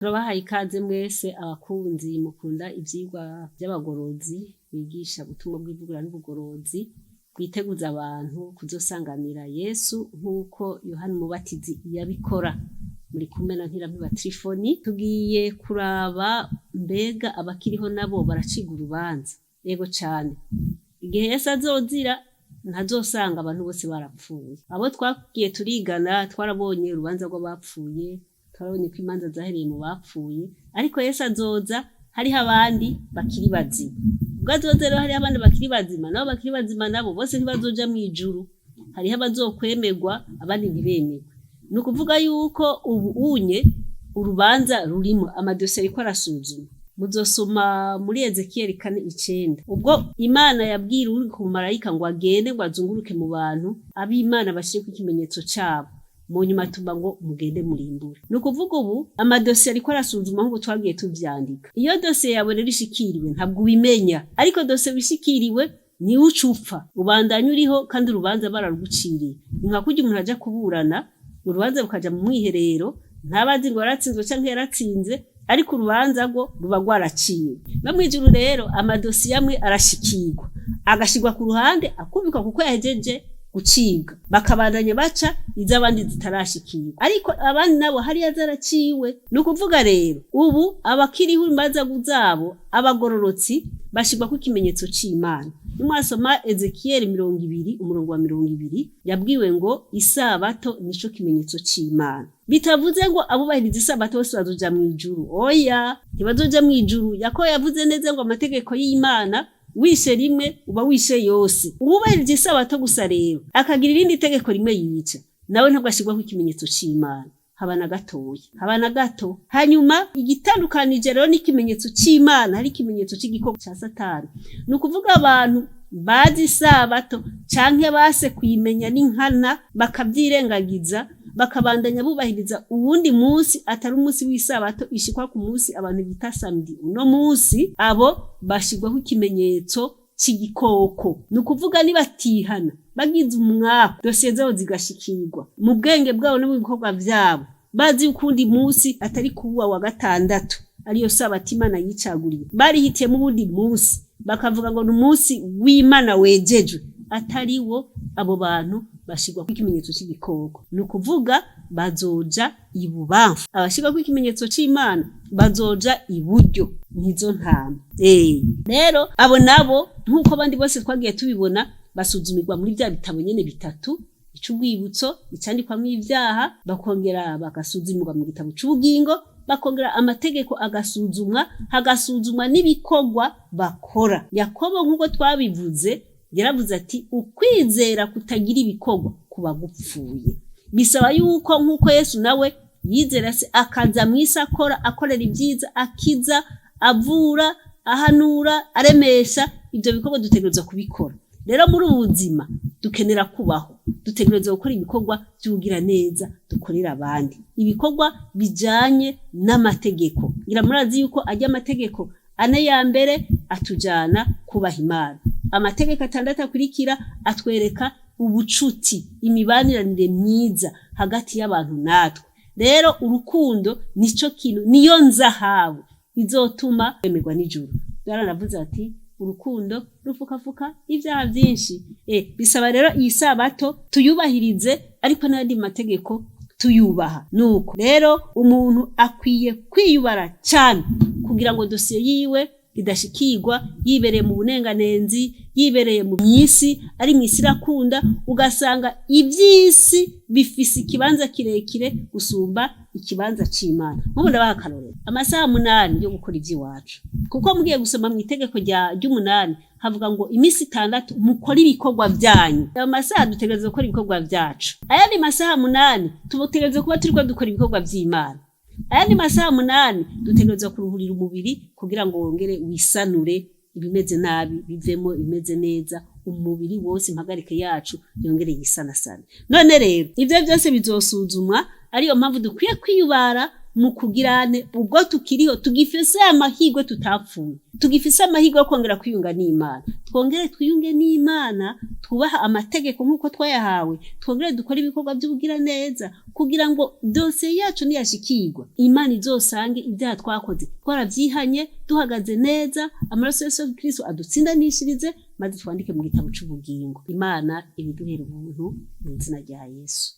Turabahaye ikaze mwese abakunzi mukunda ivyigwa vy'abagorozi bigisha ubutumwa bw'ivugurura n'ubugorozi, bwiteguza abantu kuzosanganira Yesu nk'uko Yohana Umubatizi yabikora. Muri kumwe na Ntirampiba Trifoni, tugiye kuraba mbega abakiriho nabo baraciga urubanza. Yego cane. Igihe Yesu azozira ntazosanga abantu bose barapfuye. Abo twagiye turigana twarabonye urubanza rw'abapfuye, twarabonye ko imanza zahereye mu bapfuye, ariko Yesu azoza hariho abandi bakiri bazima. Ubwo azoza rero hariho abandi bakiri bazima, nabo bakiri bazima nabo bose ntibazoja mw'ijuru. Hariho abazokwemerwa abandi ntibemerwe. Ni ukuvuga yuko ubu unye urubanza rurimo amadosiye ariko arasuzuma. Muzosoma muri Ezekiyeli 4:9. Ubwo Imana yabwira uri ku marayika ngo agende ngo azunguruke mu bantu, ab'Imana bashireko ikimenyetso cabo. Mu nyuma atuma ngo mugende murimbure. Ni ukuvuga ubu amadosiye ariko arasuzuma nk'uko twagiye tuvyandika. Iyo dosiye yawe rero ishikiriwe ntabwo ubimenya, ariko dosiye wishikiriwe niwe uca upfa, ubandanya uriho kandi urubanza bararuguciriye. Ni nka kurya umuntu aja kuburana, urubanza rukaja mu mwiherero, ntabazi ngo yaratsinzwe canke yaratsinze, ariko urubanza rwo ruba rwaraciwe. No mw'ijuru rero amadosiye amwe arashikirwa, agashirwa ku ruhande akubikwa kuko yahejeje gucibwa, bakabandanya baca iz'abandi zitarashikirwa, ariko abandi nabo hariya zaraciwe. Ni ukuvuga rero ubu abakiriho imanza zabo, abagororotsi bashirwako ikimenyetso c'Imana. Nimwasoma Ezekiyeli 20 umurongo wa 20, yabwiwe ngo isabato nico kimenyetso c'Imana. Bitavuze ngo abubahiriza isabato bose bazoja mw'ijuru. Oya, ntibazoja mw'ijuru. Yakobo yavuze neza ngo amategeko y'Imana wishe rimwe uba wishe yose. Uwubahirije isabato gusa rero akagira irindi tegeko rimwe yica, nawe ntabwo ashirwaho ikimenyetso c'Imana haba na gatoya, haba na gato. Hanyuma igitandukanije rero n'ikimenyetso c'Imana, hari ikimenyetso c'igikoko ca Satani. Ni ukuvuga abantu bazi isabato canke base kuyimenya n'inkana, bakavyirengagiza, bakabandanya bubahiriza uwundi munsi atari umunsi w'isabato ishikwa ku munsi abantu bita samedi uno munsi, abo bashirwaho ikimenyetso c'igikoko. Ni ukuvuga nibatihana bagize umwaku, dosiye zabo zigashikirwa mu bwenge bwabo no mu bikorwa vyabo, bazi yuko uwundi munsi atari kuwa wa gatandatu ariyo sabato Imana yicaguriye, barihitiyemo uwundi munsi bakavuga ngo ni umunsi w'Imana wejejwe atari wo, abo bantu bashirwako ikimenyetso c'igikoko. Ni ukuvuga bazoja ibubamfu, abashirwako ikimenyetso c'Imana bazoja iburyo, nizo ntama. Rero abo nabo nk'uko abandi bose twagiye tubibona basuzumirwa muri vya bitabo nyene bitatu: ic'urwibutso, icandikwamwo ivyaha, bakongera bagasuzumirwa mu gitabo c'ubugingo, bakongera amategeko agasuzumwa, hagasuzumwa n'ibikorwa bakora. Yakobo nk'uko twabivuze yaravuze ati ukwizera kutagira ibikorwa kuba gupfuye. Bisaba yuko nk'uko Yesu nawe yizera se akaza mw'isi akora, akorera ibyiza, akiza, avura, ahanura, aremesha, ivyo bikorwa dutegerezwa kubikora. Rero muri ubu buzima dukenera kubaho, dutegerezwa gukora ibikorwa vy'ubugira neza dukorera abandi, ibikorwa bijanye n'amategeko. Ngira murazi yuko arya amategeko ane ya mbere atujana kubaha Imana, amategeko atandatu akurikira atwereka ubucuti, imibanire myiza hagati y'abantu natwe. Rero urukundo nico kintu, niyo nzahabu izotuma wemerwa n'ijuru. Baranavuze ati urukundo rufukafuka ivyaha vyinshi. Bisaba rero iyi sabato tuyubahirize, ariko n'ayandi mategeko tuyubaha. Nuko rero umuntu akwiye kwiyubara cane kugira ngo dosiye yiwe idashikirwa yibereye mu bunenganenzi, yibereye mu myisi, ari mw'isi irakunda, ugasanga ivy'isi bifise ikibanza kirekire gusumba ikibanza c'Imana. Nk'ubu ndabaha akarorero: amasaha 8 yo gukora ivy'iwacu, kuko mugiye gusoma mw'itegeko ry'umunani havuga ngo iminsi 6 mukore ibikorwa vyanyu. Ayo masaha dutegerezwa gukora ibikorwa vyacu, ayandi masaha 8 tutegerezwa kuba turiko dukora ibikorwa vy'Imana, ayandi masaha 8 dutegerezwa kuruhurira umubiri kugira ngo wongere wisanure, ibimeze nabi bivemo ibimeze neza, umubiri wose impagarike yacu yongere yisanasane. None rero ivyo vyose bizosuzumwa, ariyo mpamvu dukwiye kwiyubara. Mu kugirane ubwo tukiriho, tugifise amahirwe, tutapfuye, tugifise amahirwe yo kongera kwiyunga n'Imana, twongere twiyunge n'Imana, twubaha amategeko nk'uko twayahawe, twongere dukore ibikorwa by'ubugira neza, kugira ngo dosiye yacu niyashikirwa Imana izosange ibyaha twakoze twarabyihanye, duhagaze neza, amaraso ya Yesu Kristo adutsindanishirize, maze twandike mu gitabo c'ubugingo. Imana ibiduhera ubuntu mu izina rya Yesu.